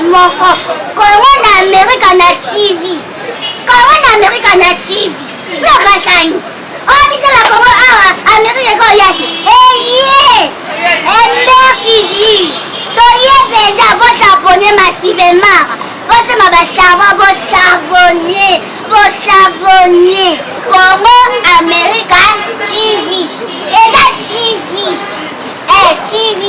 Moko kongo na amerika na tv, kongo na amerika na tv lokasani oyo biso na kongo awa amerika ekoya te. Eye emberkidi toye mpenza, bosabone massivement, bosema basavon, bosavone, bosavone Congo America TV eza TV, eh, TV,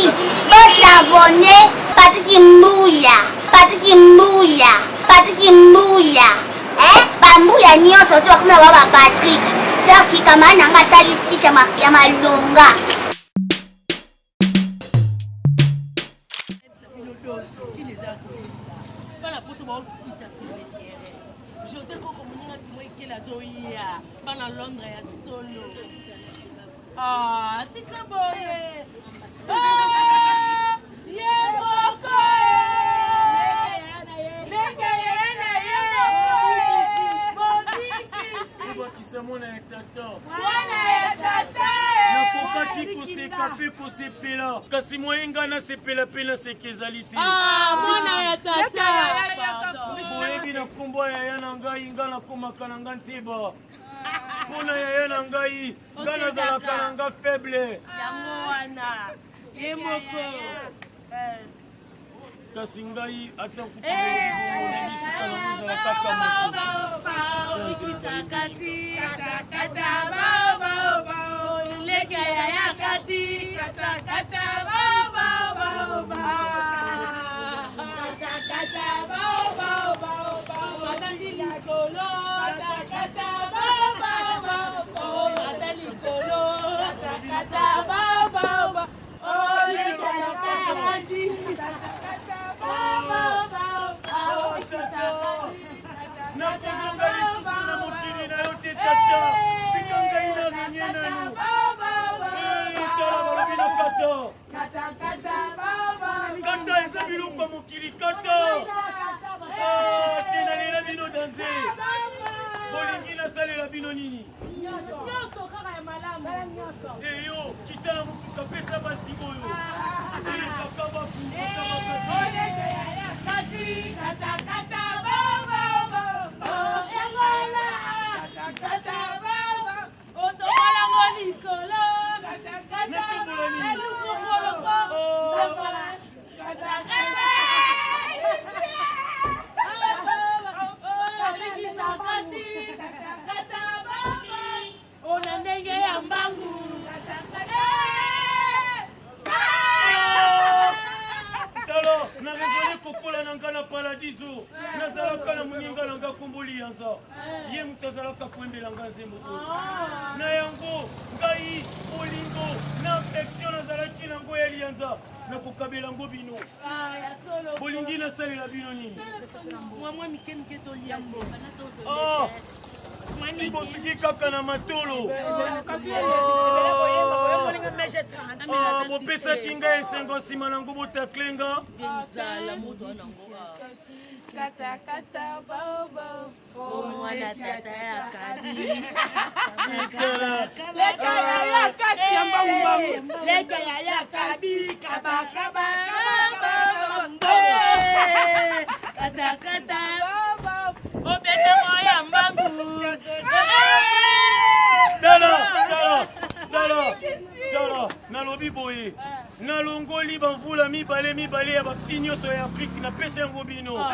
bosavone. Patrik Mbuya, Patrik Mbuya, Patrik Mbuya, eh, bambuya nyonso to bakoma ba ba Patrick. Donc kamara na nga asali site ya malonga. Bana poto baokita sur le terrain. José Koko, moninga Simo Ekele azoya, bana Londres ya solo. Ah, tika boye. Ah, ye moko leke ye na ye mobikisi. Obakisa mwana ya tata. Mwana ya tata. Nakokaki koseka mpe kosepela, kasi moye ngai nasepela mpe naseka ezali te. Ah, mwana ya tata. Boyebi na nkombo ya yaya na ngai, ngai nakomaka na ngai nteba mpo na yaya na ngai, ngai nazalaka na ngai faible. Yango wana ye moko. Kasi ngai ata kutu suka nango ezala kaka moto. Nakozonga lisusu na mokili na yo te tata, tika ngai na renye nanu. Tala, balobi na kata kata, eza biloko ya mokili kata. Ah, te, nalela bino danze, bolingi nasalela bino nini? Nyonso kaka ya malamu. Eyo kita na motuka, pesa basi oyo kaka baku. Otomolango likolo. Natombola nini? Elukukoloko. Ona ndenge ya mbangu. Tala, na raisonne kokola na nga na paradiso, nazalaka na moninga na nga kombo Liyanza, ye moto azalaka koyembela nga nzembo oyo. Na yango ngai bolingo na affection nazalaki nango ya Liyanza, nakokabela yango bino. Bolingi nasalela bino nini? Mwa mike mike tolia. Ah, ti bosuki kaka na matolo. Ah, bopesaki ngai esengo, nsima nango botakle nga. Kata bao mwana tata ya kabi. Leka ya ya kati ya mbangu mbangu. Leka ya ya kabi kaba kaba. Kata kata. Obeta ya mbangu. Tala, tala, tala, tala, nalobi boye, nalongoli bamvula mibale mibale ya bafi nyonso ya Afrike, napesi yango bino.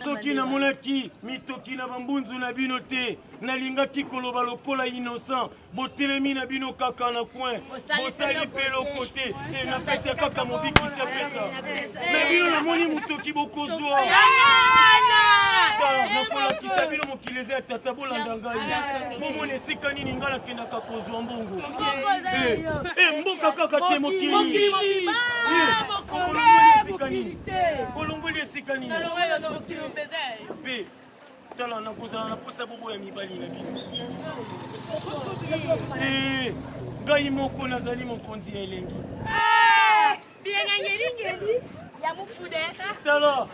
Soki namonaki mitoki na bambunzu na bino te, nalingaki koloba lokola innocent. Botelemi na bino kaka na coin, bosali mpe eloko te. E napeta kaka mobikisi apesa na bino, namoni motoki bokozwa. Nakolakisa bino mokili eza ya tata, bolanda ngai bomona esika nini ngai nakendaka kozwa mbongo. E mboka kaka te, mokili olongoli esika nini? Olongoli esika nini? Mpe tala, nakozala na posa boboya mibali na bino. Ngai moko nazali mokonzi ya elengi. Tala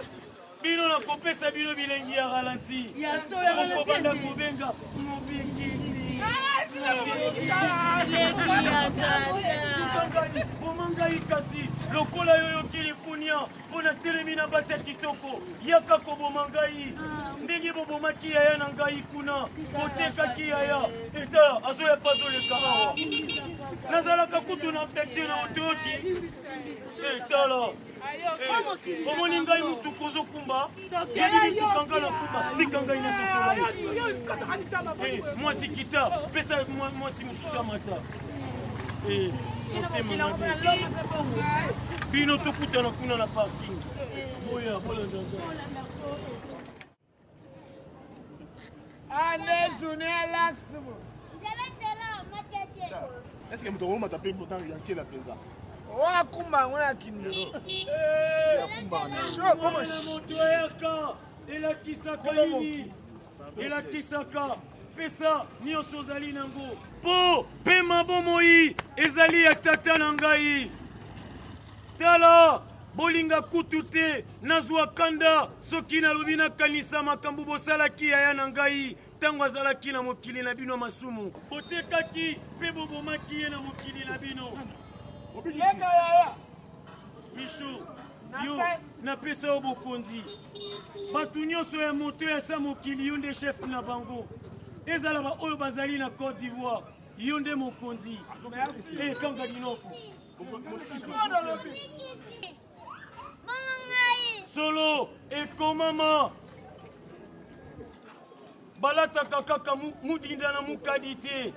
bino, nakopesa bino bilengi ya ralenti, okobanda kobenga mobikisi. Boma ngai kasi lokola yo yoki likunia mpo natelemi na basi ya kitoko, yaka koboma ngai ndenge bobomaki yaya na ngai kuna, botekaki yaya. Eta azoya mpe azoleka awa, nazalaka kutu na taxi na otoyoti. Etala, omoni ngai motuka ozokumba, yebi mituka ngai nakumba. Tika ngai nasosola ye. Mwasi kita, pesa mwasi mosusu amata. Motema mabe bino, tokutana kuna na parking. Boya, bolanda. Ande journée alax. Est ce que moto akomata mpe moto yankela mpenza? Oakumba yango na kindelo. Moto ayaka elakisaka nini? Elakisaka pesa nyonso ozali nango, mpo pema bomoi ezali ya tata na ngai. Tala, bolinga kutu te nazwa kanda soki nalobi nakanisa makambo bosalaki yaya na ngai ntango azalaki na mokili na bino masumu. Botekaki mpe bobomaki ye na mokili na bino. Leka yaya. Mishu, yo napesa yo bokonzi. Bato nyonso ya moto ya sa mokili, yo nde chef na bango. Ezala baoyo bazali na Côte d'Ivoire, yo nde mokonzi. Ekanga linoko. Solo ekomama, balataka kaka mudinda na mukadi te,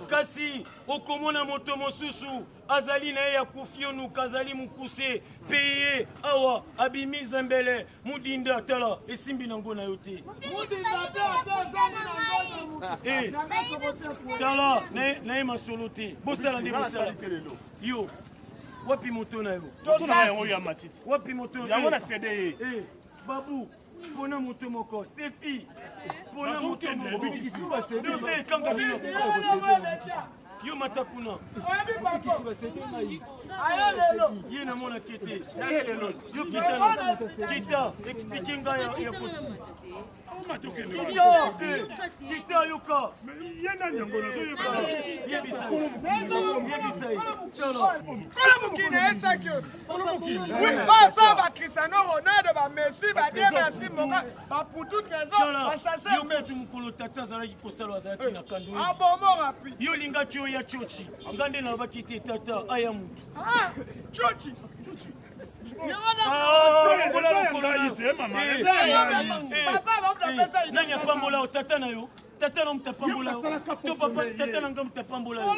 kasi okomona moto mosusu azali na ye ya kufionuka, azali mokuse mpe ye awa abimi zembele mudinda. Tala, esimbi nango na yo te. Tala, na ye masolo te, bosala nde bosala. Yo wapi moto na yo? Wapi moto yango na cede ye? Babu, mpona moto moko, Stefi, mpona moto moko. Kanga bino, yo mata kuna. Ye namonaki te. Yo kita, kita, explique ngai ya kita, yoka. Ye nani yango? Yebisa. Kolo mokili nayebisaki yo, basa baCristiano Ronaldo, baMessi, bademasi moka baputu Trésor, bachasseur. Yo kutu mokolo tata azalaki kosala, azalaki na kando. Abomo rapi. Yo olingaki oya chochi, nga nde nalobaki te, tata aya mutu. Chochi. Nani apambola yo? Tata na yo, tata na moto apambola yo to papa? Tata na nga moto apambola yo.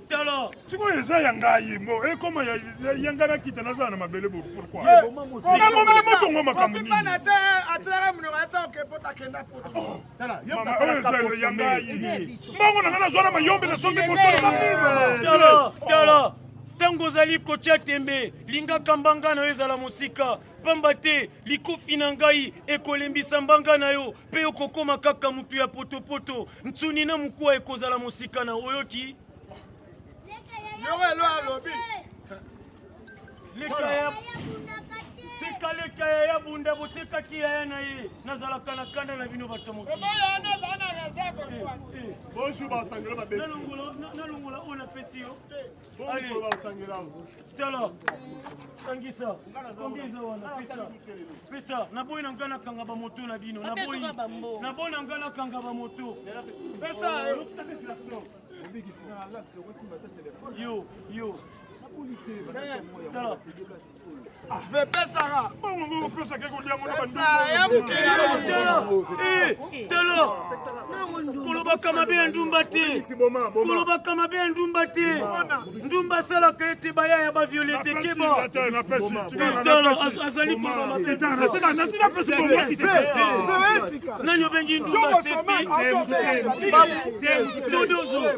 Tala. Sikoyo eza ya ngai, mo ekoma ya ngai, nakita nazala na mabele. Pourquoi namomele motongo makambo nini? Atelaka monoko asa oke poto, akenda poto. Mama, oyo eza ya ngai, mbongo na ngai nazwa na mayombe, nasombi moto. Tala, tala, ntango ozali kotia tembe, lingaka mbanga na yo ezala mosika, pamba te likofi na ngai ekolembisa mbanga na yo mpe okokóma kaka motu ya potopoto. Ntsuni na mokuwa ekozala mosika na oyoki. Yoko elo alobi. Leka ya tika, leka ya ya bunda, botekaki yaya na ye. Nazalaka na kanda na bino bato ya mokili. Bonjour, basangela babeti. Nalongola oyo napesi yo. Tala, sangisa combien eza wana, pesa, pesa. Naboyi na ngai nakanga bamoto na bino, naboyi, naboyi na ngai nakanga bamoto. Pesa. Yo, yo. Vepesaka. Bongo opesaka kolia ngo na Tala, kolobaka mabe ya ndumba te, kolobaka mabe ya ndumba te. Ndumba asalaka ete baya ya baviole te, keba. Tala, azali koloba mabe. Nani obengi ndumba? Stefi Babu Todozo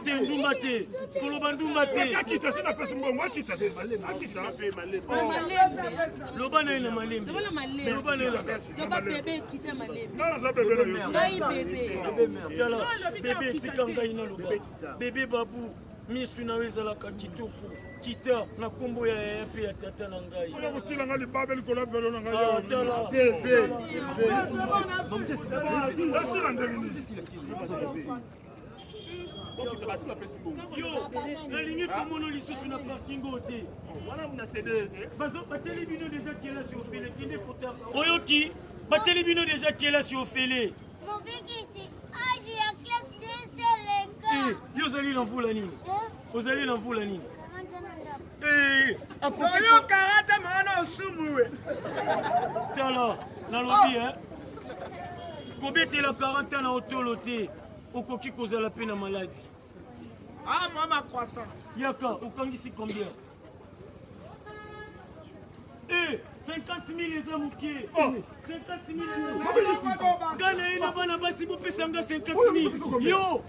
te, ndumba te, koloba ndumba te. Loba na ye na malembe, loba na ye na tala bebe, tika ngai naloba. Bebe Babu, misu na yo ezalaka kitoko. Kita na nkombo ya yaya mpe ya tata na ngai. Kotilanga libabe likolo ya velo na ngai. Tala, esila ndenge nini? Yo nalingi komona lisusu na parking oyo te. Batieli bino deja kelasi ofele, kende kota. Oyoki? Batieli bino deja kelasi ofele. Yo ozali na mvula nini? Ozali na mvula nini? Oyo karate maana osumuwe. Tala, nalobi kobetela 40 na otolo te, okoki kozala mpe na maladi. Ah, mama croissance. Yaka, okangisi combien? Eh, 50 000 eza moke. 50 000 ngai na ye na bana basi, bopesa nga 50 000. Yo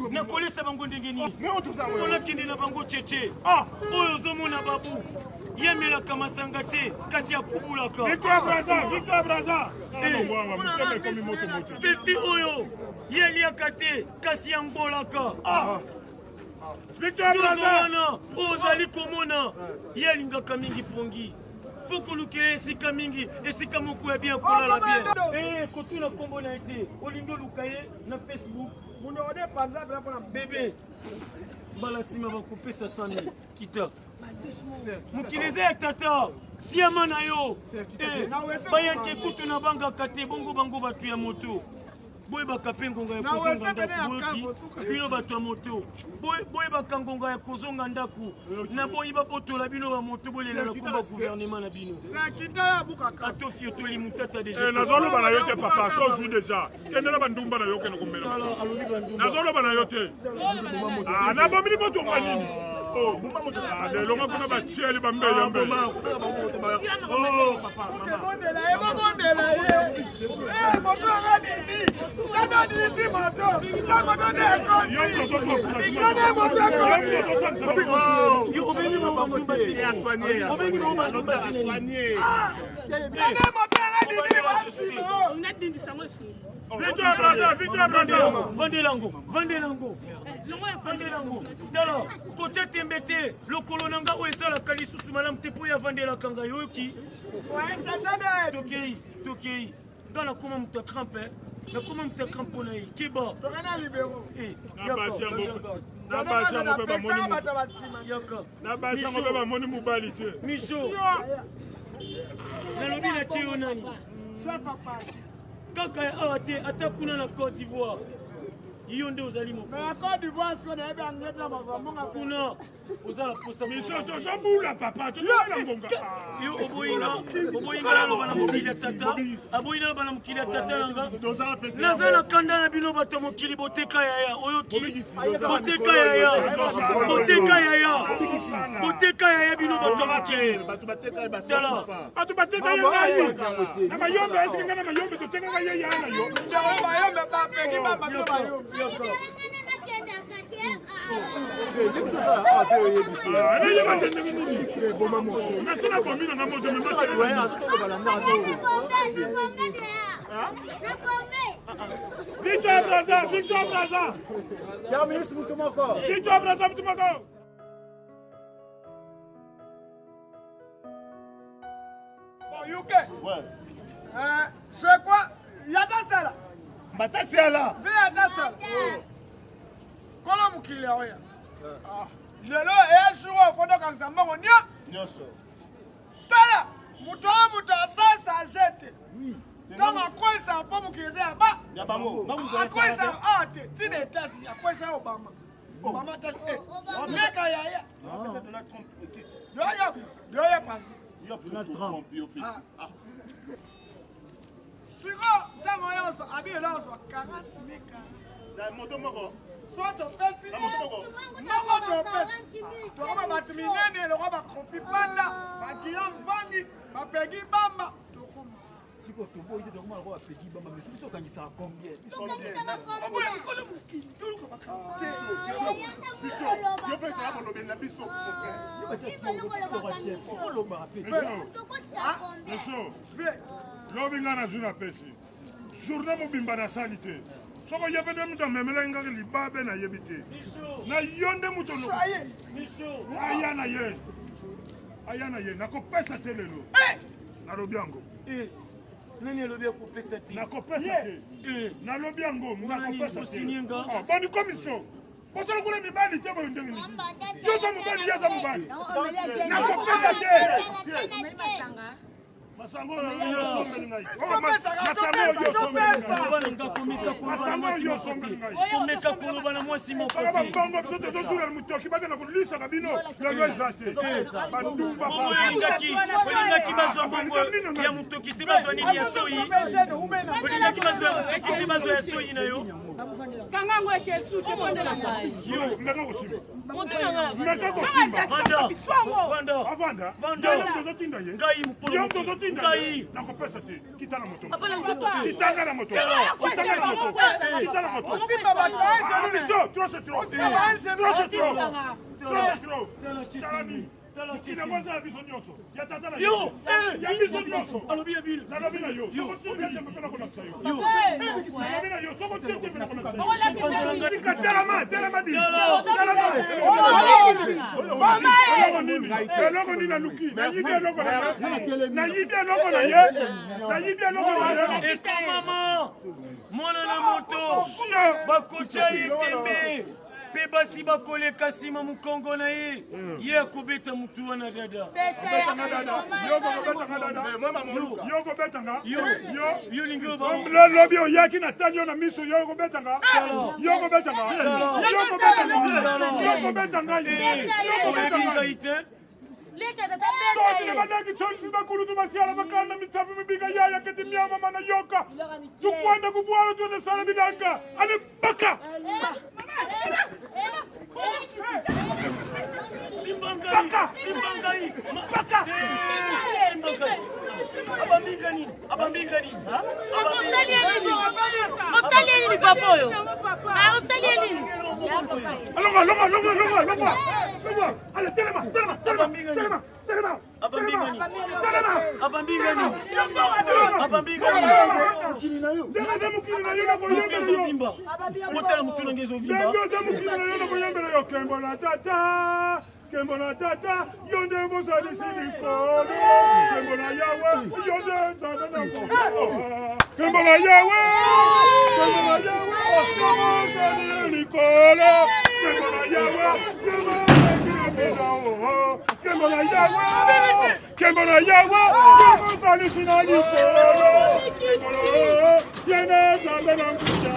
nakolesa bango ndenge nini? Mpo nakende na bango cheche. Oyo ozomona Babu, yemelaka masanga te, kasi akubulaka. Victoire Braza, Victoire Braza. Motema ekomi moto moto. Stefi oyo, ye aliaka te, kasi yangbolaka. Victoire Nyonso Braza. wana oyo ozali komona, ye alingaka mingi pongi. Fo kolukela esika mingi, esika moko ya bien, kolala bien. Kotuna nkombo na ye te, olingi oluka ye na Facebook. Bebe, mbala nsima bakopesa 100 000. Kita, mokili eza ya tata siama na yo. Bayanke kutu na bangaka te, bongo bango bato ya moto. Boyebaka mpe ngonga ya kozonga ndako. Boyoki bino bato ya moto, boyebaka ngonga ya kozonga ndako. Naboyi babotola bino bamoto, bolela na komba gouvernement na bino. Atofi otoli mutata deja. Nazoloba na yo te papa, so ozwi deja, kendela bandumba na yo, kende komela. Tala, alobi bandumba. Nazoloba na yo te. Nabomili moto mwa nini? Lelonga kuna batieli bambele mbele. Bobondela ye, bobondela ye. Moto anga didi tata didi, moto ta moto nde ekoti nde moto ekoti. Yo obengi bango bandumba tini? Obengi bango bandumba tini? Nde moto anga didi wasima. Victoire Braza, Victoire Braza. Vandelango, vandelango, vandelango. Tala, kotia tembe te, lokolo na nga oyo esalaka lisusu malamu te mpo oyo avandelaka ngai. Oyoki? Tokei, tokei. Nga nakoma moto ya crampe, nakoma moto ya crampe mpo na ye. Keba. Na basi yango, na basi yango mpe bamoni Yaka. Na basi yango mpe bamoni mobali te. Miso, nalobi na tie yo nani kaka ya awa te, ata kuna na Côte d'Ivoire, yo nde ozali mokonzi. Kuna oza na posa. Miso, tozobula papa, tozobula ngonga. Yo oboyinga, oboyinga naloba na mokili ya tata, aboyi naloba na mokili ya tata na nga. Naza na kanda na bino bato ya mokili. Boteka yaya, oyoki? Boteka yaya, boteka yaya, boteka yaya, bino bato ya mokili. Tala. Bato bateka ye ngai na mayombe, esike ngai na mayombe totekaka ye ya na yo. Yaka. Nayeba te ndenge nini nasi nabomi nanga moto mema. Victoire Braza, Victoire Braza. Terminus mutu moko. Victoire Braza mutu moko. Bon, UK. Ouais. C'est quoi? Yata sala. Matasiala. Ve yata sala. Kolo mokili oya. Lelo eya jour oyo fo tokangisa mbongo nia. Nyonso. Tala, moto oyo moto asalisa age te. Ntango akwesa mpo mokili eza ya ba. Ya bango. Akwesa awa te, ntina États-Unis akwesa Obama. Obama tali leka yaya. Siko ntango nyonso abino azwa 40 000 moto moko so topesi moko topesi tokoma bato minene lokola bakofi panda baguillaume mpangi bapegi bamba tokoma siko toboyi te tokoma lokola bapegi bamba mais biso okangisaka combien kolo mokili toluka makambo te biso yo mpe ezala kolobeli na biso olobaka mpe lobi ngai nazwi napesi journée mobimba nasali te soko ye mpe nde moto amemelaki ngaki libabe nayebi te na yo nde moto aya na ye aya na ye nakopesa te lelo eh! nalobi yango eh! nani alobi akopesa te nakopesa te eh! nalobi yango nakopesa te ah, boni komisio bosala kuna mibali te boyo ndenge nini yo oza mobali ye aza mobali nakopesa te masango oyo osombeli ngai komeka koloba na mwasi moko te bango biso tozosula na motoki bakenda kolisaka bino lelo eza te bandumba olingaki olingaki bazwa mbongo ya motoki te bazwa nini ya soyi olingaki bazwa ya motoki te bazwa ya soyi na yo kanga yango ekesu te fondela ngai ndaka kosimba ndaka kosimba avanda tozotinda ye ngai mokolo tozotinda ye nakopesa te kita na moto kitanga na moto kitanga na moto kita na moto biso trop c'est trop trop c'est trop trop c'est trop tala nini mokili yango aza ya biso nyonso ya tata na yo ya biso nyonso alobi ya bino nalobi na yo soko tie tembe mpe nakolakisa yo nalobi na yo soko tie tembe nakolakisa yo tika telema telema di telema eloko nini eloko nini naluki nayibi eloko na ye nayibi eloko na ye nayibi eloko na ye ekomama mwana na moto bakotya ye tembe mpe basi bakoleka nsima mokongo na ye hmm. ye akobeta motu wana dada yo kobetanga lobi oyaki na tani yo na miso yo kobetanga yo kobetanga yo kobetanga yo kobeta ngai yo kobeta ngai te Sotile banaki tsonsi bakulu tubasiala bakanda mitsapi mibika yaya keti myama mana yoka tukwanda kubwala tuende sala bilanga ale baka Baka simba ngai baka simba ngai abambinga nini abambinga nini osali ye nini papa oyo osali ye nini Longwa, longwa, longwa, longwa, longwa, longwa. Allez, telema, telema, telema, telema, telema. Otala motu na ngai ezovimba. Ndenge oza mokili na yo nakoyembela yo kembo na tata kembo na tata yo nde mozalisi likolo kembo na yawe yo nde nzambe na kembo na yawe kembo na yawe yo mozali likolo kembo na yawe kembo na yawe kembo na yawe yo mozalisi na likolo ye nde nzambe na nguya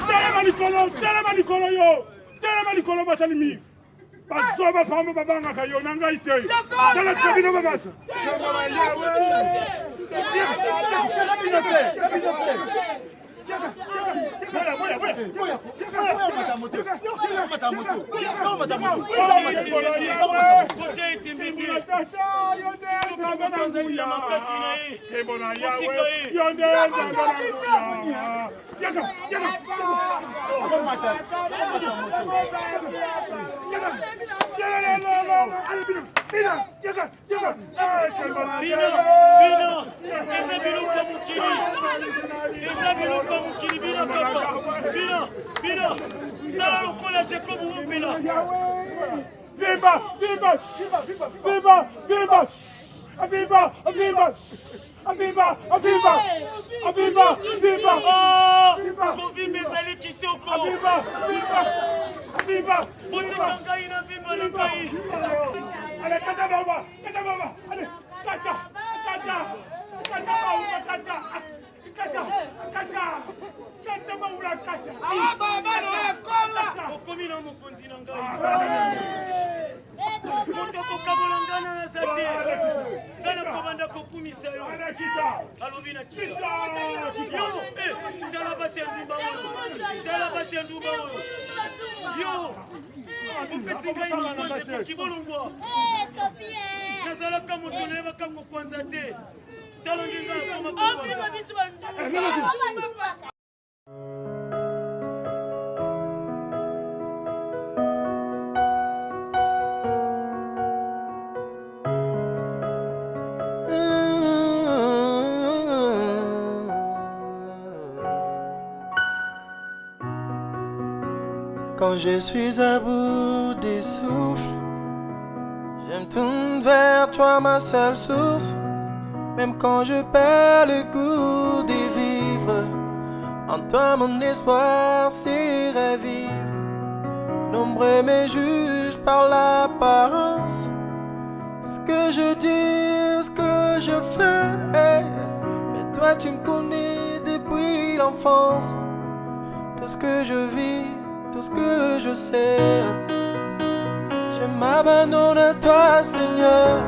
telema likolo telema likolo yo telema likolo batali mingi bazoba pamba babangaka yo na ngai te talakisa bino babasa Bino, eza biloko ya mokili, eza biloko ya mokili, bino kaka, bino, bino, sala lokola Jacob Wopela. Viva, viva, viva, viva, viva, viva, viva, viva, viva, viva. Oh, kovimba ezali kitoko. Viva, viva, viva. Botika ngai na vimba na ngai. Allez, kata baba, kata baba, allez, kata, kata, kata baba, kata, kata, kata, kata baba, kata. Awa baba no ekola. Okomi na mokonzi na ngai. Nakokumisa yo. Alobi na kita. Yo, eh, tala basi ya ndumba oyo. Tala basi ya ndumba oyo. Yo, opesi ngai mikwanza ekoki bolongwa. Eh, Nazalaka moto nayebaka kokwanza te. Tala ndenge nakoma kokwanza. Quand je suis à bout des souffles, je me tourne vers toi, ma seule source. Même quand je perds le goût de vivre, en toi mon espoir s'est ravive. Nombreux me jugent par l'apparence. Ce que je dis, ce que je fais. Mais toi tu me connais depuis l'enfance. Tout ce que je vis, tout ce que je sais. Je m'abandonne à toi, Seigneur.